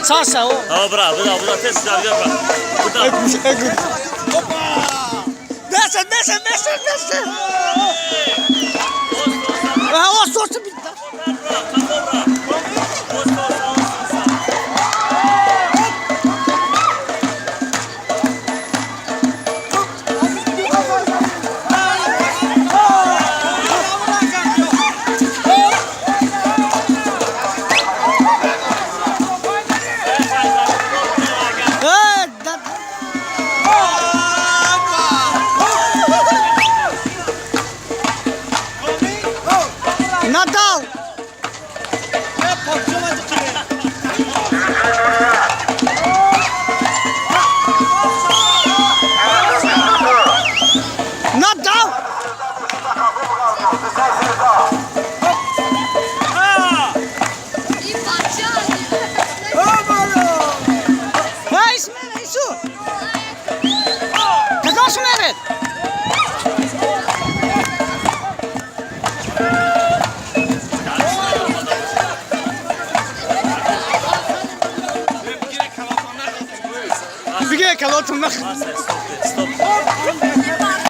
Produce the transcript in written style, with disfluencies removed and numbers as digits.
Саша, о. Добра, буда, буда, тез да, бра. Буда. 10, 10, 10, 10. А, 8, 8. Nadal! Nadal! É isso mesmo, é isso! Какой меред? Бигир, калотум нах. Стоп, стоп.